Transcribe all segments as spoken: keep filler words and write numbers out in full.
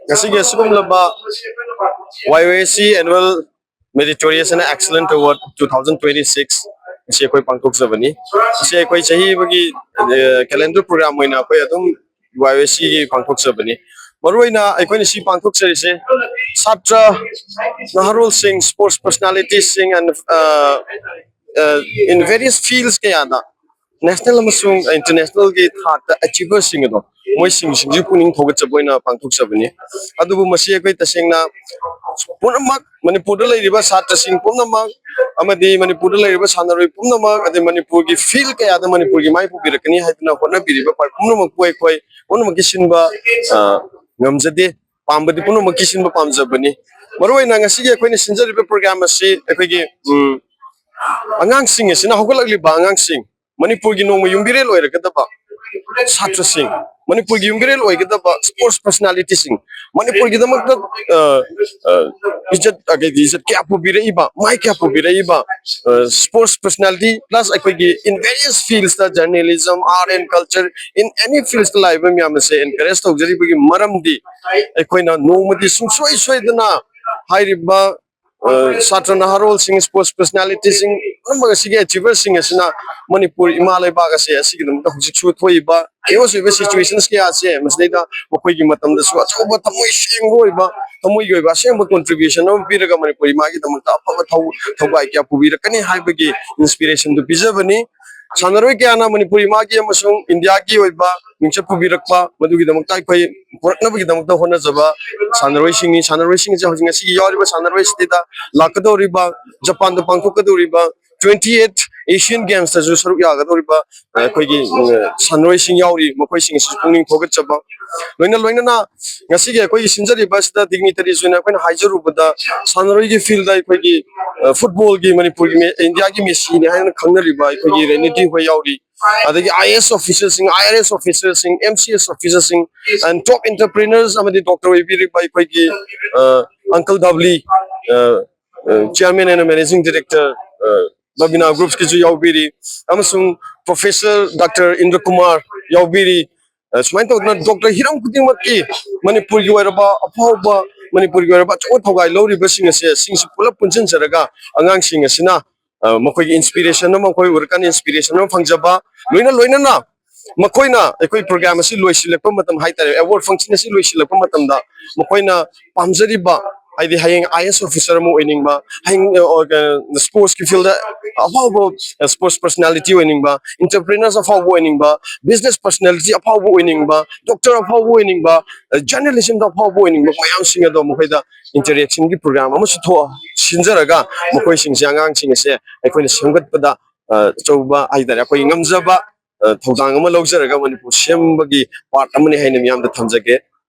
ꯉꯁꯤꯒꯤ ꯑꯁꯤꯒꯨꯝꯂꯕ Y O A C Annual Meritorious and Excellent Award two thousand twenty six ꯑꯁꯤ ꯑꯩꯈꯣꯏ ꯄꯥꯡꯊꯣꯛꯆꯕꯅꯤ꯫ ꯑꯁꯤ ꯑꯩꯈꯣꯏ ꯆꯍꯤ ꯑꯃꯒꯤ calendar program ꯑꯣꯏꯅ ꯑꯩꯈꯣꯏ ꯑꯗꯨꯝ Y O A C ꯒꯤ ꯄꯥꯡꯊꯣꯛꯆꯕꯅꯤ꯫ ꯃꯔꯨꯑꯣꯏꯅ ꯑꯩꯈꯣꯏꯅ ꯁꯤ ꯄꯥꯡꯊꯣꯛꯆꯔꯤꯁꯦ ꯁꯥꯇ꯭ꯔ ꯅꯍꯥꯔꯣꯜꯁꯤꯡ, sports personalities ꯁꯤꯡ and in various fields ꯀꯌꯥꯗ national ꯑꯃꯁꯨꯡ international ꯒꯤ ꯊꯥꯛꯇ achiever ꯁꯤꯡ ꯑꯗꯣ ꯃꯣꯏꯁꯤꯡꯁꯤꯡꯁꯤ ꯄꯨꯛꯅꯤꯡ ꯊꯧꯒꯠꯆꯕ ꯑꯣꯏꯅ ꯄꯥꯡꯊꯣꯛꯆꯕꯅꯤ꯫ ꯑꯗꯨꯕꯨ ꯃꯁꯤ ꯑꯩꯈꯣꯏ ꯇꯁꯦꯡꯅ ꯄꯨꯝꯅꯃꯛ, ꯃꯅꯤꯄꯨꯔꯗ ꯂꯩꯔꯤꯕ ꯁꯥꯇ꯭ꯔꯁꯤꯡ ꯄꯨꯝꯅꯃꯛ ꯑꯃꯗꯤ ꯃꯅꯤꯄꯨꯔꯗ ꯂꯩꯔꯤꯕ ꯁꯥꯟꯅꯔꯣꯏ ꯄꯨꯝꯅꯃꯛ, ꯑꯗꯩ ꯃꯅꯤꯄꯨꯔꯒꯤ field ꯀꯌꯥꯗ ꯃꯅꯤꯄꯨꯔꯒꯤ ꯃꯥꯏ ꯄꯨꯕꯤꯔꯛꯀꯅꯤ ꯍꯥꯏꯗꯨꯅ ꯍꯣꯠꯅꯕꯤꯔꯤꯕ ꯄꯨꯝꯅꯃꯛꯄꯨ ꯑꯩꯈꯣꯏ ꯄꯨꯝꯅꯃꯛꯀꯤ ꯁꯤꯟꯕ, ꯑ, ꯉꯝꯖꯗꯦ꯫ ꯄꯥꯝꯕꯗꯤ ꯄꯨꯝꯅꯃꯛꯀꯤ ꯁꯤꯟꯕ ꯄꯥꯝꯖꯕꯅꯤ꯫ ꯃꯔꯨꯑꯣꯏꯅ ꯉꯁꯤꯒꯤ ꯑꯩꯈꯣꯏꯅ ꯁꯤꯟꯖꯔꯤꯕ program ꯑꯁꯤ ꯑꯩꯈꯣꯏꯒꯤ, ꯎꯝ, ꯑꯉꯥꯡꯁꯤꯡ ꯑꯁꯤꯅ, ꯍꯧꯒꯠꯂꯛꯂꯤꯕ ꯑꯉꯥꯡꯁꯤꯡ, ꯃꯅꯤꯄꯨꯔꯒꯤ ꯅꯣꯡꯃ ꯌꯨꯝꯕꯤꯔꯦꯜ ꯑꯣꯏꯔꯒꯗꯕ ꯁꯥꯇ꯭ꯔꯁꯤꯡ, ꯃꯅꯤꯄꯨꯔꯒꯤ ꯌꯨꯝꯕꯤꯔꯦꯜ ꯑꯣꯏꯒꯗꯕ sports personality ꯁꯤꯡ, ꯃꯅꯤꯄꯨꯔꯒꯤꯗꯃꯛꯇ, ꯑ, ꯑ, ꯏꯖꯠ, ꯑꯗꯩꯗꯤ ꯏꯖꯠ ꯀꯌꯥ ꯄꯨꯕꯤꯔꯛꯏꯕ, ꯃꯥꯏ ꯀꯌꯥ ꯄꯨꯕꯤꯔꯛꯏꯕ, ꯑ, sports personality plus ꯑꯩꯈꯣꯏꯒꯤ in various fields ꯇ, journalism, art and culture, in any fields ꯇ ꯂꯥꯛꯏꯕ ꯃꯌꯥꯝ ꯑꯁꯦ encourage ꯇꯧꯖꯔꯤꯕꯒꯤ ꯃꯔꯝꯗꯤ ꯑꯩꯈꯣꯏꯅ ꯅꯣꯡꯃꯗꯤ ꯁꯨꯡꯁꯣꯏ ꯁꯣꯏꯗꯅ ꯍꯥꯏꯔꯤꯕ, ꯑ, ꯁꯥꯇ꯭ꯔ ꯅꯍꯥꯔꯣꯜꯁꯤꯡ, sports personality ꯁꯤꯡ, ꯄꯨꯝꯅꯃꯛ ꯑꯁꯤꯒꯤ achiever ꯁꯤꯡ ꯑꯁꯤꯅ ꯃꯅꯤꯄꯨꯔ ꯏꯃꯥ ꯂꯩꯕꯥꯛ ꯑꯁꯦ ꯑꯁꯤꯒꯤꯗꯃꯛꯇ ꯍꯧꯖꯤꯛꯁꯨ ꯊꯣꯛꯏꯕ chaos ꯑꯣꯏꯕ situations ꯀꯌꯥ ꯑꯁꯦ, ꯃꯁꯤꯗꯩꯗ ꯃꯈꯣꯏꯒꯤ ꯃꯇꯝꯗꯁꯨ ꯑꯆꯧꯕ ꯊꯃꯣꯏ ꯁꯦꯡꯕ ꯑꯣꯏꯕ, ꯊꯃꯣꯏꯒꯤ ꯑꯣꯏꯕ ꯑꯁꯦꯡꯕ contribution ꯑꯃ ꯄꯤꯔꯒ ꯃꯅꯤꯄꯨꯔ ꯏꯃꯥꯒꯤꯗꯃꯛꯇ ꯑꯐꯕ ꯊꯧ-, ꯊꯧꯒꯥꯏ ꯀꯌꯥ ꯄꯨꯕꯤꯔꯛꯀꯅꯤ ꯍꯥꯏꯕꯒꯤ inspiration ꯗꯨ ꯄꯤꯖꯕꯅꯤ꯫ ꯁꯥꯟꯅꯔꯣꯏ ꯀꯌꯥꯅ ꯃꯅꯤꯄꯨꯔ ꯏꯃꯥꯒꯤ ꯑꯃꯁꯨꯡ ꯏꯟꯗꯤꯌꯥꯒꯤ ꯑꯣꯏꯕ ꯃꯤꯡꯆꯠ ꯄꯨꯕꯤꯔꯛꯄ, ꯃꯗꯨꯒꯤꯗꯃꯛꯇ ꯑꯩꯈꯣꯏ ꯄꯨꯔꯛꯅꯕꯒꯤꯗꯃꯛꯇ ꯍꯣꯠꯅꯖꯕ ꯁꯥꯟꯅꯔꯣꯏꯁꯤꯡꯅꯤ꯫ ꯁꯥꯟꯅꯔꯣꯏꯁꯤꯡ ꯑꯁꯦ ꯍꯧꯖꯤꯛ ꯉꯁꯤꯒꯤ ꯌꯥꯎꯔꯤꯕ ꯁꯥꯟꯅꯔꯣꯏꯁꯤꯗ ꯂꯥꯛꯀꯗꯧꯔꯤꯕ ꯖꯄꯥꯟꯗ ꯄꯥꯡꯊꯣꯛꯀꯗꯧꯔꯤꯕ twenty eight Asian Games ꯇꯁꯨ ꯁꯔꯨꯛ ꯌꯥꯒꯗꯧꯔꯤꯕ, ꯑ, ꯑꯩꯈꯣꯏꯒꯤ, ꯑ, ꯁꯥꯟꯅꯔꯣꯏꯁꯤꯡ ꯌꯥꯎꯔꯤ, ꯃꯈꯣꯏꯁꯤꯡ ꯑꯁꯤꯁꯨ ꯄꯨꯛꯅꯤꯡ ꯊꯧꯒꯠꯆꯕ꯫ ꯂꯣꯏꯅ ꯂꯣꯏꯅꯅ ꯉꯁꯤꯒꯤ ꯑꯩꯈꯣꯏꯒꯤ ꯁꯤꯟꯖꯔꯤꯕ ꯑꯁꯤꯗ dignitaries ꯑꯣꯏꯅ ꯑꯩꯈꯣꯏꯅ ꯍꯥꯏꯖꯔꯨꯕꯗ ꯁꯥꯟꯅꯔꯣꯏꯒꯤ field ꯗ ꯑꯩꯈꯣꯏꯒꯤ, ꯑ, football ꯒꯤ ꯃꯅꯤꯄꯨꯔꯒꯤ ꯃꯦ-, ꯏꯟꯗꯤꯌꯥꯒꯤ ꯃꯦꯁꯤꯅꯤ ꯍꯥꯏꯅ ꯈꯪꯅꯔꯤꯕ ꯑꯩꯈꯣꯏꯒꯤ ꯔꯦꯅꯤꯗꯤ ꯍꯣꯏ ꯌꯥꯎꯔꯤ꯫ ꯑꯗꯒꯤ I A S officer ꯁꯤꯡ, I R S officer ꯁꯤꯡ, M C S officer ꯁꯤꯡ, and top entrepreneurs ꯑꯃꯗꯤ doctor ꯑꯣꯏꯕꯤꯔꯤꯕ ꯑꯩꯈꯣꯏꯒꯤ, ꯑ, uncle ꯗꯕꯂꯤ, ꯑ, ꯑ, chairman and managing director, ꯑ, ꯕꯕꯤꯅꯥ Groups ꯀꯤꯁꯨ ꯌꯥꯎꯕꯤꯔꯤ, ꯑꯃꯁꯨꯡ professor doctor ꯏꯟꯗ꯭ꯔ ꯀꯨꯃꯥꯔ ꯌꯥꯎꯕꯤꯔꯤ, ꯑ, ꯁꯨꯃꯥꯏꯅ ꯇꯧꯗꯅ ꯗꯣꯛꯇꯔ ꯍꯤꯔꯝ ꯈꯨꯗꯤꯡꯃꯛꯀꯤ ꯃꯅꯤꯄꯨꯔꯒꯤ ꯑꯣꯏꯔꯕ ꯑꯐꯥꯎꯕ, ꯃꯅꯤꯄꯨꯔꯒꯤ ꯑꯣꯏꯔꯕ ꯑꯆꯧꯕ ꯊꯧꯒꯥꯏ ꯂꯧꯔꯤꯕꯁꯤꯡ ꯑꯁꯦ, ꯁꯤꯡꯁꯤ ꯄꯨꯂꯞ ꯄꯨꯟꯁꯤꯟꯖꯔꯒ ꯑꯉꯥꯡꯁꯤꯡ ꯑꯁꯤꯅ, ꯑ, ꯃꯈꯣꯏꯒꯤ inspiration ꯑꯃ ꯑꯩꯈꯣꯏ ꯎꯔꯀꯥꯟꯗ inspiration ꯑꯃ ꯐꯪꯖꯕ, ꯂꯣꯏꯅ ꯂꯣꯏꯅꯅ ꯃꯈꯣꯏꯅ ꯑꯩꯈꯣꯏ program ꯑꯁꯤ ꯂꯣꯏꯁꯤꯜꯂꯛꯄ ꯃꯇꯝ ꯍꯥꯏꯇꯥꯔꯦ, award function ꯑꯁꯤ ꯂꯣꯏꯁꯤꯜꯂꯛꯄ ꯃꯇꯝꯗ ꯃꯈꯣꯏꯅ ꯄꯥꯝꯖꯔꯤꯕ, ꯍꯥꯏꯗꯤ ꯍꯌꯦꯡ I A S officer ꯑꯃ ꯑꯣꯏꯅꯤꯡꯕ, ꯍꯌꯦꯡ, ꯑ, ꯑ, sportsꯀꯤ fieldꯇ ꯑꯐꯥꯎꯕ, ꯑ, sports personality ꯑꯣꯏꯅꯤꯡꯕ, entrepreneurs ꯑꯐꯥꯎꯕ ꯑꯣꯏꯅꯤꯡꯕ, business personality ꯑꯐꯥꯎꯕ ꯑꯣꯏꯅꯤꯡꯕ, doctor ꯑꯐꯥꯎꯕ ꯑꯣꯏꯅꯤꯡꯕ, ꯑ, journalismꯗ ꯑꯐꯥꯎꯕ ꯑꯣꯏꯅꯤꯡꯕ ꯃꯌꯥꯝꯁꯤꯡ ꯑꯗꯣ ꯃꯈꯣꯏꯗ interactionꯒꯤ program ꯑꯃꯁꯨ ꯊꯣꯛ-, ꯁꯤꯟꯖꯔꯒ ꯃꯈꯣꯏꯁꯤꯡꯁꯦ, ꯑꯉꯥꯡꯁꯤꯡ ꯑꯁꯦ ꯑꯩꯈꯣꯏꯅ ꯁꯦꯝꯒꯠꯄꯗ, ꯑ, ꯑꯆꯧꯕ ꯍꯥꯏꯇꯥꯔꯦ, ꯑꯩꯈꯣꯏꯒꯤ ꯉꯝꯖꯕ, ꯑ, ꯊꯧꯗꯥꯡ ꯑꯃ ꯂꯧꯖꯔꯒ ꯃꯅꯤꯄꯨꯔ ꯁꯦꯝꯕꯒꯤ part ꯑꯃꯅꯤ ꯍꯥꯏꯅ ꯃꯤꯌꯥꯝꯗ ꯊꯝꯖꯒꯦ꯫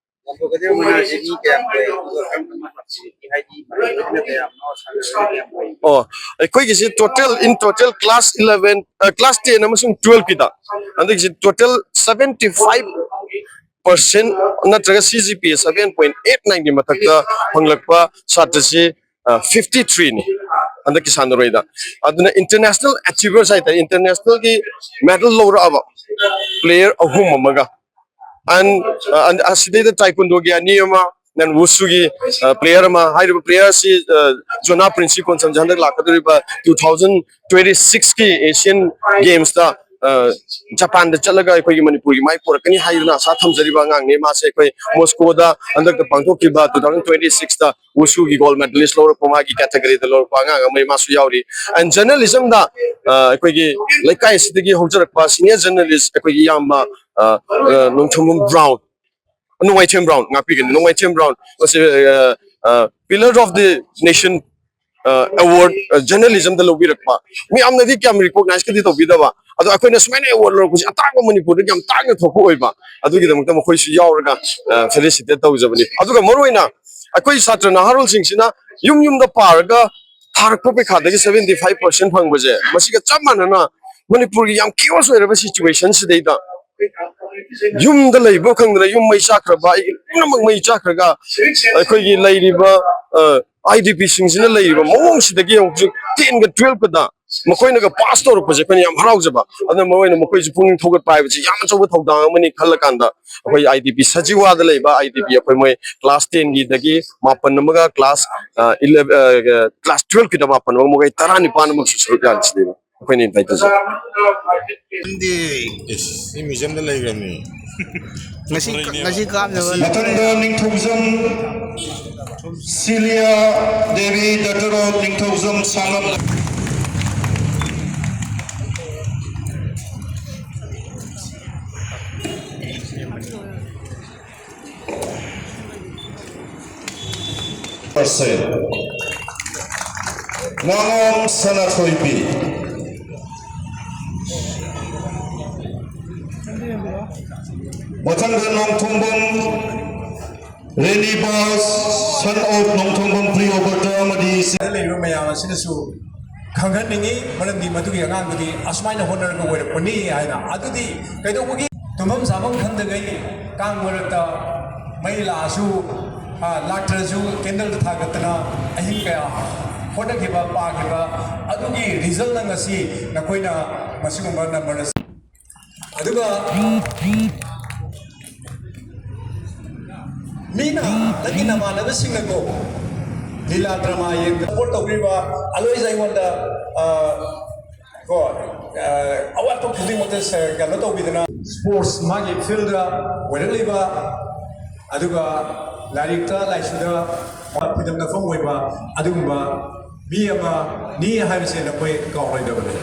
ꯃꯅꯥꯁꯦ ꯃꯤ ꯀꯌꯥꯝ ꯂꯩ? ꯑꯗꯨꯒ ꯀꯔꯝ ꯀꯔꯝꯕ facility, ꯍꯥꯏꯗꯤ ꯃꯅꯤꯄꯨꯔꯒꯤꯅ ꯀꯌꯥꯝꯅꯣ, ꯁꯥꯟꯅꯔꯣꯏꯅ ꯀꯌꯥꯝ ꯑꯣꯏ? ꯑꯣ, ꯑꯩꯈꯣꯏꯒꯤꯁꯤ total, in total class eleven, ꯑ, class ten ꯑꯃꯁꯨꯡ twelveꯀꯤꯗ ꯍꯟꯗꯛꯀꯤꯁꯤ total seventy five percent ꯅꯠꯇ꯭ꯔꯒ C G P A seven point eight nineꯒꯤ ꯃꯊꯛꯇ ꯐꯪꯂꯛꯄ ꯁꯥꯇ꯭ꯔꯁꯤ, ꯑ, fifty threeꯅꯤ ꯍꯟꯗꯛꯀꯤ ꯁꯥꯟꯅꯔꯣꯏꯗ꯫ ꯑꯗꯨꯅ international achievers ꯍꯥꯏꯇꯥꯔꯦ, internationalꯒꯤ medal ꯂꯧꯔꯛꯑꯕ player ꯑꯍꯨꯝ ꯑꯃꯒ, and, uh, and ꯑꯁꯤꯗꯩꯗ taekwondoꯒꯤ ꯑꯅꯤ ꯑꯃ, then wushugꯤ, uh, player ꯑꯃ, ꯍꯥꯏꯔꯤꯕ player ꯑꯁꯤ, uh, ꯖꯣꯅꯥ ꯄ꯭ꯔꯤꯟꯁꯤ ꯀꯣꯟꯁꯝꯁꯦ ꯍꯟꯗꯛ ꯂꯥꯛꯀꯗꯧꯔꯤꯕ two thousand twenty sixꯀꯤ Asian Gamesꯇ, uh, ꯖꯄꯥꯟꯗ ꯆꯠꯂꯒ ꯑꯩꯈꯣꯏꯒꯤ ꯃꯅꯤꯄꯨꯔꯒꯤ ꯃꯥꯏ ꯄꯨꯔꯛꯀꯅꯤ ꯍꯥꯏꯗꯨꯅ ꯑꯁꯥ ꯊꯝꯖꯔꯤꯕ ꯑꯉꯥꯡꯅꯤ꯫ ꯃꯥꯁꯦ ꯑꯩꯈꯣꯏ ꯃꯣꯁꯀꯣꯗ ꯍꯟꯗꯛꯇ ꯄꯥꯡꯊꯣꯛꯈꯤꯕ two thousand twenty sixꯇ wushugꯤ gold medalist ꯂꯧꯔꯛꯄ ꯃꯥꯒꯤ categoryꯗ ꯂꯧꯔꯛꯄ ꯑꯉꯥꯡ ꯑꯃꯅꯤ, ꯃꯥꯁꯨ ꯌꯥꯎꯔꯤ꯫ And journalismꯗ, ꯑ, ꯑꯩꯈꯣꯏꯒꯤ ꯂꯩꯀꯥꯏ ꯑꯁꯤꯗꯒꯤ ꯍꯧꯖꯔꯛꯄ senior journalist ꯑꯩꯈꯣꯏꯒꯤ ꯏꯌꯥꯝꯕ, ꯑ, ꯑ, ꯅꯣꯡꯊꯣꯝꯕꯝ ꯕ꯭ꯔꯥꯎꯟ, ꯅꯣꯡꯃꯥꯏꯊꯦꯝ ꯕ꯭ꯔꯥꯎꯟ, ꯉꯥꯛꯄꯤꯒꯅꯤ, ꯅꯣꯡꯃꯥꯏꯊꯦꯝ ꯕ꯭ꯔꯥꯎꯟ, ꯃꯁꯤ, ꯑ, ꯑ, Pillar of the Nation, ꯑ, award, ꯑ, journalismꯗ ꯂꯧꯕꯤꯔꯛꯄ꯫ ꯃꯌꯥꯝꯅꯗꯤ ꯀꯌꯥꯝ recognizeꯀꯗꯤ ꯇꯧꯕꯤꯗꯕ, ꯑꯗꯣ ꯑꯩꯈꯣꯏꯅ ꯁꯨꯃꯥꯏꯅ award ꯂꯧꯔꯛꯄꯁꯤ ꯑꯇꯥꯡꯕ, ꯃꯅꯤꯄꯨꯔꯗ ꯌꯥꯝ ꯇꯥꯡꯅ ꯊꯣꯛꯄ ꯑꯣꯏꯕ, ꯑꯗꯨꯒꯤꯗꯃꯛꯇ ꯃꯈꯣꯏꯁꯨ ꯌꯥꯎꯔꯒ, ꯑ, felicitate ꯇꯧꯖꯕꯅꯤ꯫ ꯑꯗꯨꯒ ꯃꯔꯨꯑꯣꯏꯅ ꯑꯩꯈꯣꯏ ꯁꯥꯇ꯭ꯔ ꯅꯍꯥꯔꯣꯜꯁꯤꯡꯁꯤꯅ ꯌꯨꯝ ꯌꯨꯝꯗ ꯄꯥꯔꯒ ꯊꯥꯔꯛꯄ ꯄꯩꯈꯥꯗꯒꯤ seventy five percent ꯐꯪꯕꯁꯦ, ꯃꯁꯤꯒ ꯆꯞ ꯃꯥꯟꯅꯅ ꯃꯅꯤꯄꯨꯔꯒꯤ ꯌꯥꯝ chaos ꯑꯣꯏꯔꯕ situationꯁꯤꯗꯩꯗ ꯌꯨꯝꯗ ꯂꯩꯕ ꯈꯪꯗꯅ ꯌꯨꯝ ꯃꯩ ꯆꯥꯛꯈ꯭ꯔꯕ, ꯑꯩꯒꯤ ꯂꯣꯏꯅꯃꯛ ꯃꯩ ꯆꯥꯛꯈ꯭ꯔꯒ ꯑꯩꯈꯣꯏꯒꯤ ꯂꯩꯔꯤꯕ, ꯑ, ꯑꯥꯏ ꯗꯤ ꯄꯤꯁꯤꯡꯁꯤꯅ ꯂꯩꯔꯤꯕ ꯃꯑꯣꯡꯁꯤꯗꯒꯤ ꯍꯧꯖꯤꯛ ꯇꯦꯟꯒ ꯇꯨꯋꯦꯜꯐꯀꯗ ꯃꯈꯣꯏꯅꯒ ꯄꯥꯁ ꯇꯧꯔꯛꯄꯁꯦ ꯑꯩꯈꯣꯏꯅ ꯌꯥꯝ ꯍꯔꯥꯎꯖꯕ꯫ ꯑꯗꯨꯅ ꯃꯔꯨ ꯑꯣꯏꯅ ꯃꯈꯣꯏꯁꯨ ꯄꯨꯛꯅꯤꯡ ꯊꯧꯒꯠꯄ ꯍꯥꯏꯕꯁꯤ ꯌꯥꯝ ꯑꯆꯧꯕ ꯊꯧꯗꯥꯡ ꯑꯃꯅꯤ ꯈꯜꯂꯀꯥꯟꯗ, ꯑꯩꯈꯣꯏ ꯑꯥꯏ ꯗꯤ ꯄꯤ ꯁꯖꯤꯋꯥꯗ ꯂꯩꯕ ꯑꯥꯏ ꯗꯤ ꯄꯤ ꯑꯩꯈꯣꯏ ꯃꯣꯏ ꯀ꯭ꯂꯥꯁ ꯇꯦꯟꯒꯤꯗꯒꯤ ꯃꯥꯄꯟ ꯑꯃꯒ ꯀ꯭ꯂꯥꯁ ꯏꯂꯦꯚꯦꯟ, ꯀ꯭ꯂꯥꯁ ꯇꯨꯋꯦꯜꯐꯀꯤꯗ ꯃꯥꯄꯟ ꯑꯃꯒ ꯃꯈꯣꯏ ꯇꯔꯥꯅꯤꯄꯥꯟ ꯑꯃꯁꯨ ꯁꯔꯨꯛ ꯌꯥꯔꯤꯁꯤꯅꯦꯕ꯫ ꯑꯩꯈꯣꯏꯅ ꯏꯟꯚꯥꯏꯠ ꯇꯧꯖꯩ꯫ ꯈꯪꯗꯦ꯫ ꯏꯁ, ꯁꯤ ꯃ꯭ꯌꯨꯖꯤꯌꯝꯗ ꯂꯩꯈ꯭ꯔꯕꯅꯤ꯫ ꯉꯁꯤ, ꯉꯁꯤ ꯀꯥꯞꯅꯕ꯫ ꯃꯊꯪꯗ ꯅꯤꯡꯊꯧꯖꯝ ꯁꯤꯂꯤꯌꯥ ꯗꯦꯕꯤ, ꯗꯥꯛꯇꯔ ꯑꯣꯐ ꯅꯤꯡꯊꯧꯖꯝ ꯁꯥꯉꯝ꯫ ꯉꯥꯉꯣꯝ ꯁꯅꯥꯊꯣꯏꯕꯤ꯫ ꯃꯊꯪꯗ ꯅꯣꯡꯊꯣꯡꯕꯝ ꯔꯦꯅꯤ ꯕꯥꯁ, son of ꯅꯣꯡꯊꯣꯡꯕꯝ ꯄ꯭ꯔꯤꯌꯣꯕ꯭ꯔꯇ ꯑꯃꯗꯤ ꯁꯤꯗ ꯂꯩꯔꯤꯕ ꯃꯌꯥꯝ ꯑꯁꯤꯅꯁꯨ ꯈꯪꯍꯟꯅꯤꯡꯉꯤ, ꯃꯔꯝꯗꯤ ꯃꯗꯨꯒꯤ ꯑꯉꯥꯡꯗꯨꯗꯤ ꯑꯁꯨꯃꯥꯏꯅ ꯍꯣꯠꯅꯔꯒ ꯑꯣꯏꯔꯛꯄꯅꯤ ꯍꯥꯏꯅ꯫ ꯑꯗꯨꯗꯤ ꯀꯩꯗꯧꯕꯒꯤ ꯇꯨꯝꯐꯝ ꯆꯥꯐꯝ ꯈꯪꯗꯒꯩ ꯀꯥꯡ ꯃꯔꯛꯇ ꯃꯩ ꯂꯥꯛꯑꯁꯨ, ꯑ, ꯂꯥꯛꯇ꯭ꯔꯁꯨ candle ꯊꯥꯒꯠꯇꯅ ꯑꯍꯤꯡ ꯀꯌꯥ ꯍꯣꯠꯅꯈꯤꯕ, ꯄꯥꯈꯤꯕ, ꯑꯗꯨꯒꯤ result ꯅ ꯉꯁꯤ ꯅꯈꯣꯏꯅ ꯃꯁꯤꯒꯨꯝꯕ number ꯑꯁꯤ꯫ ꯑꯗꯨꯒ ꯃꯤꯅ, ꯅꯪꯒꯤ ꯅꯃꯥꯟꯅꯕꯁꯤꯡꯅꯀꯣ, ꯂꯤꯂꯥ ꯗ꯭ꯔꯃꯥ ꯌꯦꯡꯕ support ꯇꯧꯕꯤꯕ, always ꯑꯩꯉꯣꯟꯗ, ꯑ, ꯀꯣ, ꯑ, ꯑꯋꯥꯠꯄ ꯈꯨꯗꯤꯡꯃꯛꯇ ꯁ-, ꯀꯩꯅꯣ ꯇꯧꯕꯤꯗꯅ, sports ꯃꯥꯒꯤ field ꯇ ꯑꯣꯏꯔꯛꯂꯤꯕ, ꯑꯗꯨꯒ ꯂꯥꯏꯔꯤꯛꯇ ꯂꯥꯏꯁꯨꯗ ꯐꯤꯗꯝ ꯅꯐꯝ ꯑꯣꯏꯕ ꯑꯗꯨꯒꯨꯝꯕ ꯃꯤ ꯑꯃꯅꯤ ꯍꯥꯏꯕꯁꯦ ꯅꯈꯣꯏ ꯀꯥꯎꯔꯣꯏꯗꯕꯅꯤ꯫